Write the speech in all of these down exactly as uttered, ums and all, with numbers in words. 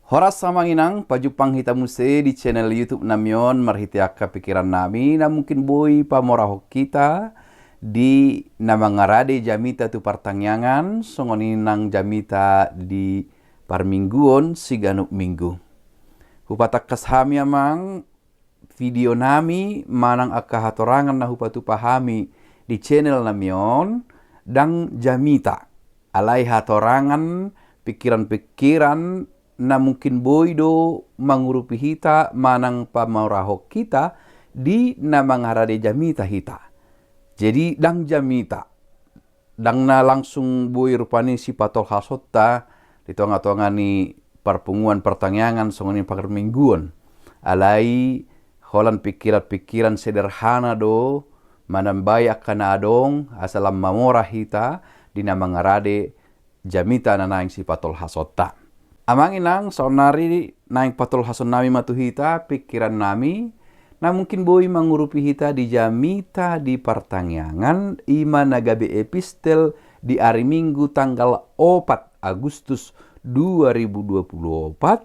Horas amang inang, pajumpang hita muse di channel YouTube nami on marhite angka pikiran nami na mungkin boi pamorahon hita di na mangarade jamita tu partangiangan, songon i nang jamita di parmingguon siganup minggu. Hupatangkas hami amang, video nami manang angka hatorangan na hupatupa hami di channel nami on, ndang jamita. Alai hatorangan, pikiran-pikiran na mungkin boi do mangurupi hita manang pamorahon hita di na mangarade jamita hita. Jadi ndang jamita. Ndang na langsung boi rupani sipatolhasonta di tonga-tonga ni parpunguan partangiangan songon i parmingguon. Alai holan pikiran-pikiran sederhana do manambai angka na adong asa lam mamora hita di na mangarade jamita na naeng sipatolhasonta. Amang inang, saonnari naeng patolhason nami ma tu hita pikiran nami na mungkin boi mangurupi hita di jamita di partangiangan, i ma na gabe epistel di ari Minggu tanggal opat Agustus dua ribu dua puluh opat,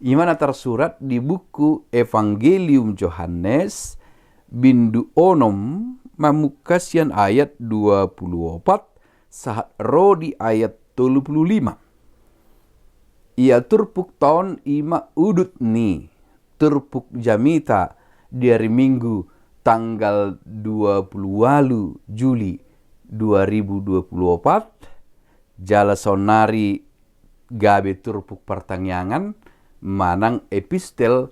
i ma na tarsurat di buku Evangelium Johannes, bindu onom, mamungka sian ayat dua puluh opat sahat ro di ayat tolu puluh lima. Ia turpuk taon i ma udut ni turpuk jamita di ari Minggu tanggal dua puluh ualu Juli dua ribu dua puluh opat, jala saonnari gabe turpuk partangiangan manang epistel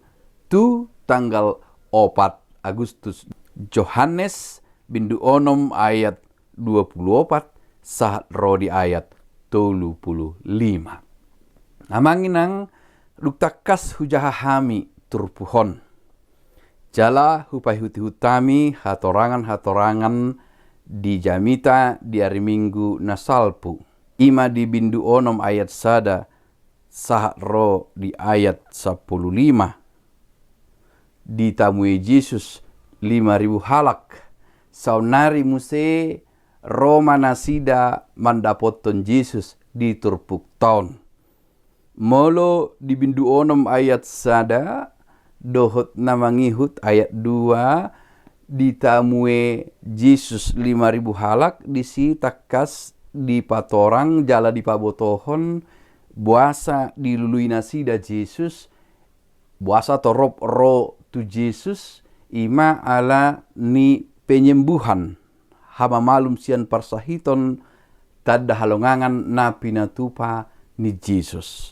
tu tanggal opat Agustus. Johannes bindu onom ayat dua puluh opat sahat ro di ayat tolu puluh lima. Amang inang, dung tangkas hujaha hami turpuk on, jala hupaihut-ihut hami hatorangan-hatorangan di jamita di ari Minggu na salpu, i ma di bindu onom ayat sada sahat ro di ayat sampulu lima. Ditamue Jesus lima ribu halak. Saonnari muse ro ma nasida mandapothon Jesus di turpuk taon. Molo di bindu onom ayat sada dohot na mangihut ayat dua, ditamue Jesus lima ribu halak, disi tangkas dipatorang jala dipabotohon boasa dilului nasida Jesus, boasa torop ro tu Jesus, i ma ala ni penyembuhan, hamamalum sian parsahiton, tanda halongangan na pinatupa ni Jesus.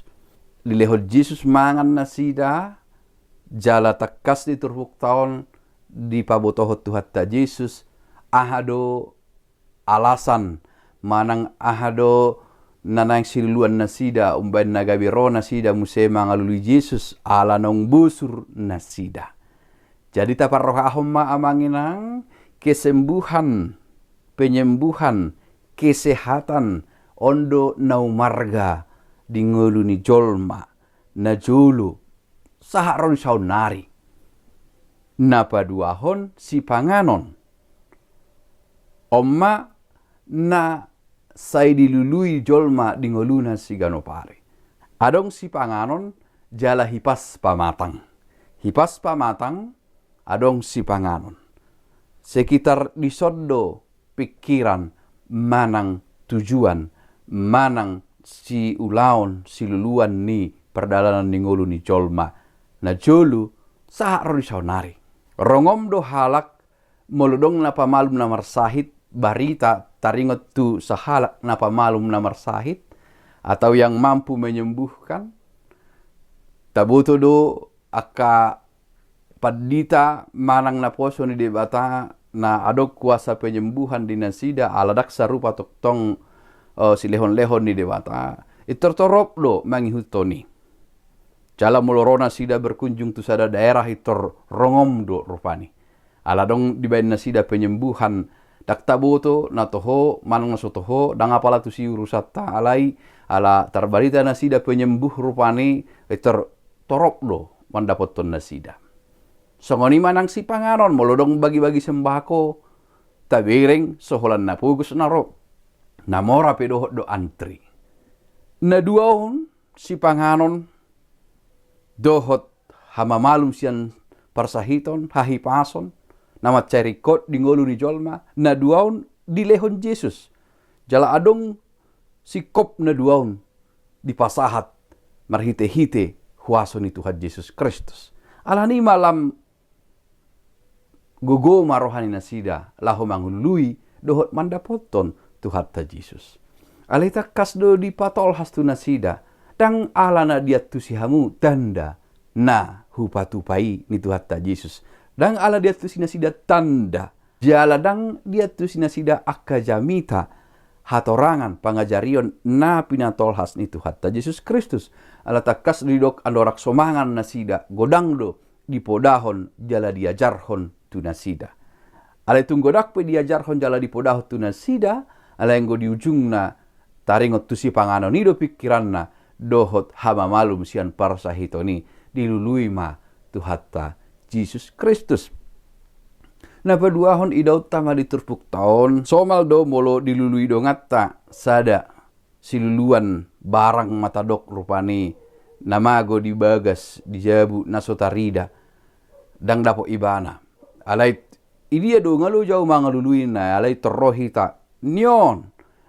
Dilehon Jesus mangan nasida, jala tangkas di turpuk taon dipabotohon Tuhanta Jesus, aha do alasan manang aha do na naeng siluluan nasida umbaen na gabe ro nasida muse mangalului Jesus, ala naung bosur nasida. Jadi taparrohahon ma amang inang, kesembuhan, penyembuhan, kesehatan, on do na umarga di ngolu ni jolma, na jolo, sahat ro di saonnari. Na paduahon sipanganon. On ma na sai dilului jolma di ngoluna siganup ari. Adong sipanganon jala hipas pamatang. Hipas pamatang, adong sipanganon. Sekitar dison do pikiran manang tujuan manang siulaon, siluluan ni pardalanan ni ngolu ni jolma na jolo sahat ro di saonnari. Rongom do halak, molo dong na pamalum na marsahit, barita taringot tu sahalak na pamalum na marsahit, atau yang mampu menyembuhkan. Taboto do angka pandita manang naposo ni Debata na adong kuasa penyembuhan di nasida, ala ndang sarupa tongtong, eh, silehon-lehon ni Debata, intor torop do mangihuthon i. Jala molo ro nasida berkunjung tu sada daerah, intor rongom do rupani. Ala dong dibaen nasida penyembuhan, ndang taboto na toho manang na so toho, ndang apala tusi urusanta, alai ala tarbarita nasida penyembuh rupani, intor torop do mandapothon nasida. Songon i ma nang sipanganon, molo dong bagi-bagi sembako, tabereng so holan na pogos na ro, na mora pe dohot do antri. Na dua on sipanganon, dohot hamamalum sian parsahiton, hahipason, na mansai ringkot di ngolu ni jolma, na dua on dilehon Jesus. Jala adong singkop na dua on dipasahat marhite-hite huaso ni Tuhan Jesus Kristus. Alani i ma lam gogo ma roha ni nasida laho mangalului dohot mandapothon Tuhanta Jesus. Alai tangkas do dipatolhas tu nasida, ndang ala na diantusi hamu tanda na hupatupa i ni Tuhanta Jesus. Ndang ala diantusi nasida tanda, jala ndang diantusi nasida angka jamita hatorangan pangajarion na pinatolhas ni Tuhanta Jesus Kristus. Ala tangkas do didok andorang so mangan nasida, godang do dipodahon jala diajarhon tu nasida. Alai tung godang pe diajarhon jala dipodahon tu nasida, alai anggo di ujungna taringot tu sipanganon i do pingkiranna dohot hamamalum sian parsahiton i, dilului ma Tuhanta Jesus Kristus. Na paduahon, idaonta ma di turpukta on, somal do molo dilului donganta sada siluluan barang, ma tadok rupani na mago di bagas di jabu na so tarida, ndang dapot ibana. Alai idia do nga loja au mangalului na, alai tor ro hita, ni on,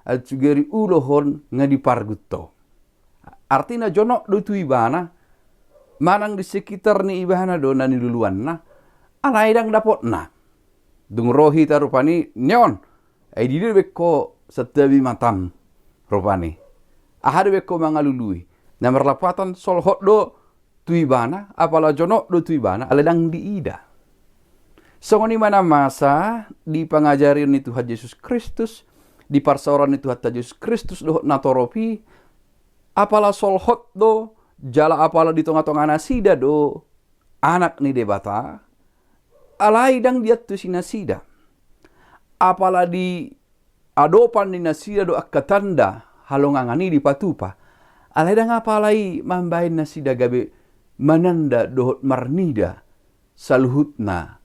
aut sugari ulohon nga dipargut ho. Artina jonok do tu ibana, manang di sekitar ni ibana do na niluluanna, alai ndang dapotna. Dung ro hita rupani, ni on, ai didia do be ho santabi matam rupani. Aha do be ho mangalului? Na marlapatan solhot do tu ibana, apala jonok do tu ibana, alai ndang diida. Songon i ma na masa di pangajarion ni Tuhan Jesus Kristus, di parsaoran ni Tuhanta Jesus Kristus dohot natorop i, apala solhot do, jala apala di tonga-tonga nasida do Anak ni Debata, alai ndang diantusi nasida. Apala di adopan ni nasida do angka tanda halongangan i dipatupa, alai ndang apala i mambahen nasida gabe mananda dohot marnida saluhutna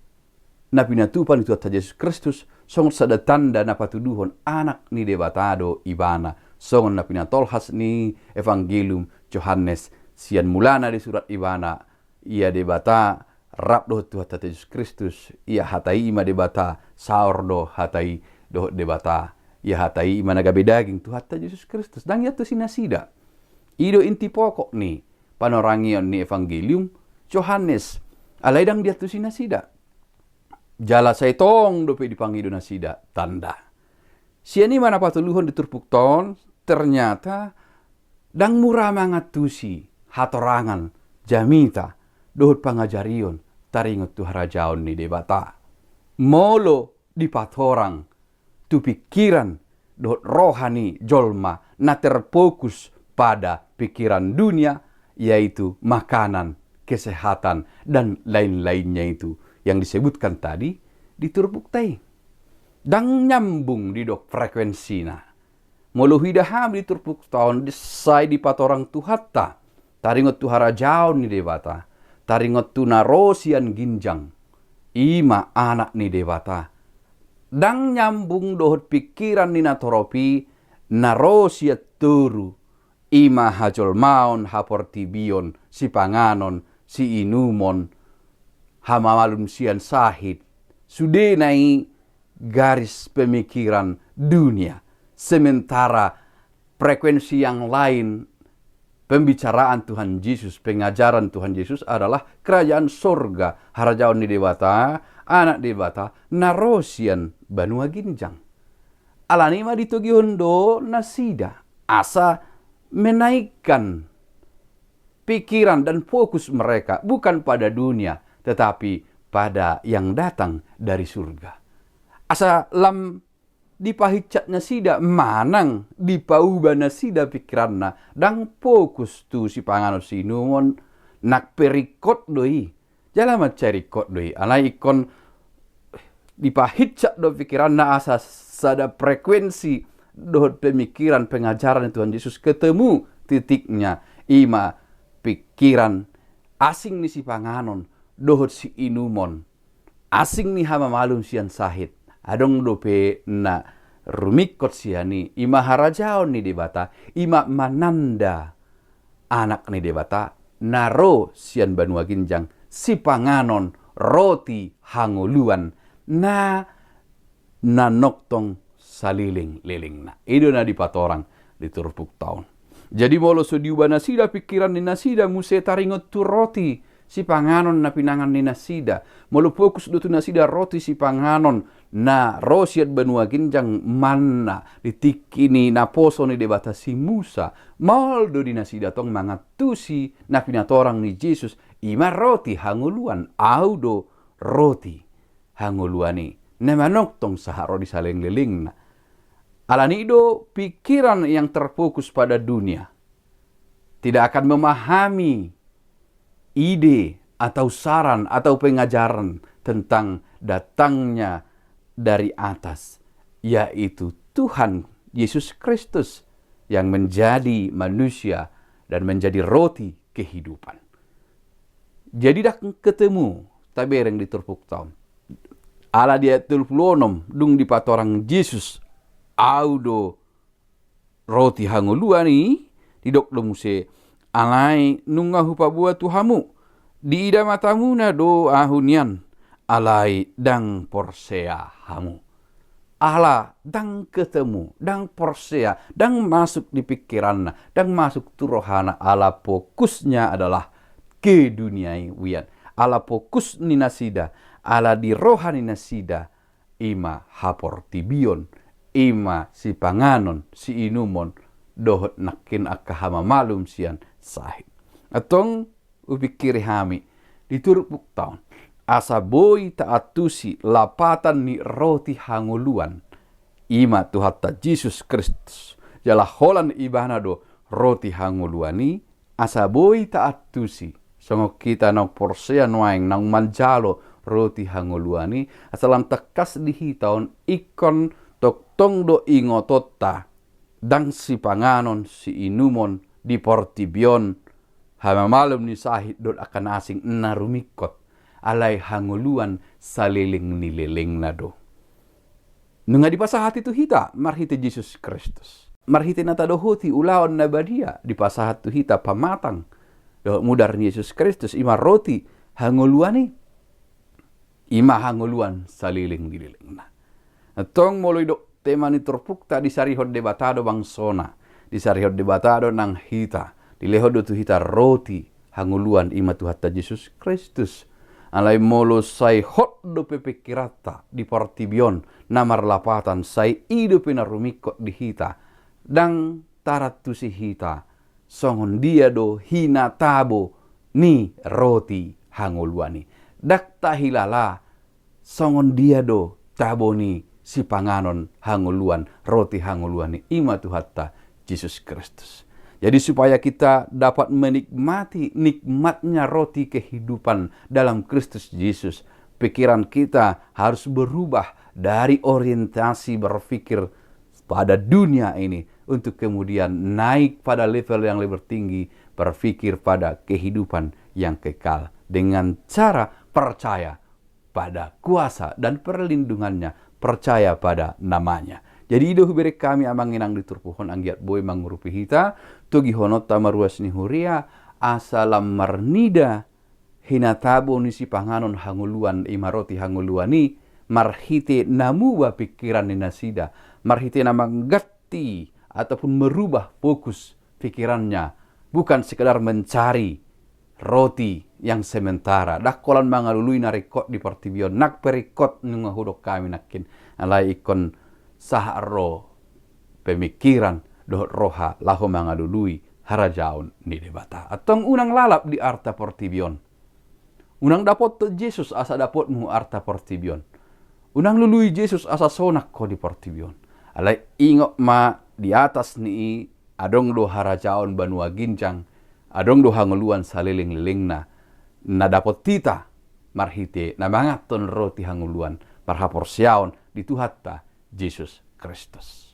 na pinatupa ni Tuhanta Jesus Kristus songon sada tanda na patuduhon Anak ni Debata do ibana, songon na pinatolhas ni Evangelium Johannes sian mulana disurat ibana, ia Debata rap dohot Tuhanta Jesus Kristus, ia Hata i ma Debata, saor do Hata i dohot Debata, ia Hata i ma na gabe daging, Tuhanta Jesus Kristus. Ndang diantusi nasida. I do inti pokok ni panorangion ni Evangelium Johannes. Alai ndang diantusi nasida. Jala sai tong dope dipangido nasida tanda. Sian i ma na patoluhon di turpukta on, ternyata ndang mura mangantusi hatorangan, jamita dohot pangajarion taringot tu harajaon ni Debata. Molo dipatorang tu pingkiran dohot roha ni jolma na terfokus pada pikiran dunia, yaitu makanan, kesehatan, dan lain-lainnya itu yang disebutkan tadi di turpukta i. Ndang nyambung didok frekuensina. Molo huida hami di turpukta on, sai dipatorang Tuhanta taringot tu harajaon ni Debata, taringot tu na ro sian ginjang, i ma Anak ni Debata. Ndang nyambung dohot pingkiran ni natorop i, na ro sian toru, i ma hajolmaon, haportibion, sipanganon, siinumon, hamamalum sian sahit, sudena i garis pemikiran dunia. Sementara frekuensi yang lain, pembicaraan Tuhan Jesus, pengajaran Tuhan Jesus adalah kerajaan sorga, harajaon ni Debata, Anak Debata, na ro sian banua ginjang. Alani i ma ditogihon do nasida asa menaikkan pikiran dan fokus mereka bukan pada dunia, tetapi pada yang datang dari surga. Asa lam dipahinsat nasida manang dipauba nasida pikiranna, ndang fokus tu sipanganon siinumon, nang pe ringkot do i. Jala mansai ringkot do i. Alai ingkon dipahinsat do pikiranna asa sada frekuensi dohot pemikiran pengajaran ni Tuhan Jesus ketemu titiknya, i ma pikiran asing ni sipanganon dohot siinumon, asing ni hamamalum sian sahit. Adong dope na rumingkot sian i, i ma harajaon ni Debata, i ma mananda Anak ni Debata, na ro sian banua ginjang, sipanganon roti hangoluan na na nongtong saleleng-lelengna. I do na dipatorang di turpukta on. Jadi molo so diubah nasida pikiran ni nasida muse taringot tu roti sipanganon na pinangan ni nasida, molo fokus do tu nasida roti sipanganon na ro sian banua ginjang, manna, di tingki ni naposo ni Debata si Musa, maol do di nasida tong mangantusi na pinatorang ni Jesus, i ma roti hangoluan, Au do roti hangoluan i, na manongtong sahat ro di saleleng-lelengna. Alani i do pikiran yang terfokus pada dunia tidak akan memahami ide atau saran atau pengajaran tentang datangnya dari atas, yaitu Tuhan Yesus Kristus yang menjadi manusia dan menjadi roti kehidupan. Jadi ndang ketemu, tabereng di turpukta on. Ala di ayat tolu pulu onom, dung dipatorang Jesus, Au do roti hangoluan i, didok do muse, Alai nunga hupaboa tu hamu, diida matamuna do Ahu nian, alai ndang porsea hamu. Ala ndang ketemu, ndang porsea, ndang masuk di pikiranna, ndang masuk tu rohana, ala fokusnya adalah keduniawian. Ala fokus ni nasida, ala di roha ni nasida, i ma haportibion, i ma sipanganon, siinumon, dohot nangkin angka hamamalum sian sahit. Antong hupikiri hami di turpukta on, asa boi taantusi lapatan ni roti hangoluan, i ma Tuhanta Jesus Kristus. Jala holan Ibana do roti hangoluan i, asa boi taantusi, songon hita naung porsea nuaeng naung manjalo roti hangoluan i, asa lam tangkas di hita on ingkon tongtong do ingotonta, ndang sipanganon siinumon di portibi on, hamamalum ni sahit dohot angka na asing na rumingkot, alai hangoluan saleleng ni lelengna do. Nunga dipasahat i tu hita marhite Jesus Kristus. Marhite na tadohoti ulaon na badia dipasahat tu hita pamatang dohot mudar ni Jesus Kristus, i ma roti hangoluan i. I ma hangoluan saleleng ni lelengna. Antong molo didok tema ni turpukta, disarihon Debata do bangsona, disarihon Debata do nang hita, dilehon do tu hita roti hangoluan, i ma Tuhanta Jesus Kristus. Alai molo sai hot dope pikiranta di portibi on na marlapatan, sai i dope na rumingkot di hita, ndang tarantusi hita songon dia do hinatabo ni roti hangoluan i. Ndang tahilala songon dia do tabo ni sipanganon hangoluan, roti hangoluan i, i ma Tuhanta Jesus Kristus. Jadi supaya kita dapat menikmati nikmatnya roti kehidupan dalam Kristus Jesus, pikiran kita harus berubah dari orientasi berpikir pada dunia ini untuk kemudian naik pada level yang lebih tinggi, berpikir pada kehidupan yang kekal dengan cara percaya pada kuasa dan perlindungannya, percaya pada namanya. Jadi i do hubereng hami amang inang di turpuk on, anggiat boi mangurupi hita togihononta maruas ni huria, asa lam marnida hinatabo ni sipanganon hangoluan, i ma roti hangoluan i, marhite na muba pikiran ni nasida, marhite na mangganti ataupun merubah fokus pikirannya, bukan sekedar mencari roti yang sementara. Ndang holan mangalului na ringkot di portibi on, nang pe ringkot nunga hudok hami nangkin, alai ingkon sahat ro pemikiran dohot roha laho mangalului harajaon ni Debata. Antong unang lalap di arta portibi on. Unang dapothon Jesus asa dapotmu arta portibi on. Unang lului Jesus asa sonang ho di portibi on. Alai ingot ma, di atas ni i adong do harajaon banua ginjang, adong do hangoluan saleleng-lelengna na dapot hita marhite na manganhon roti hangoluan marhaporseaon di Tuhanta Jesus Kristus.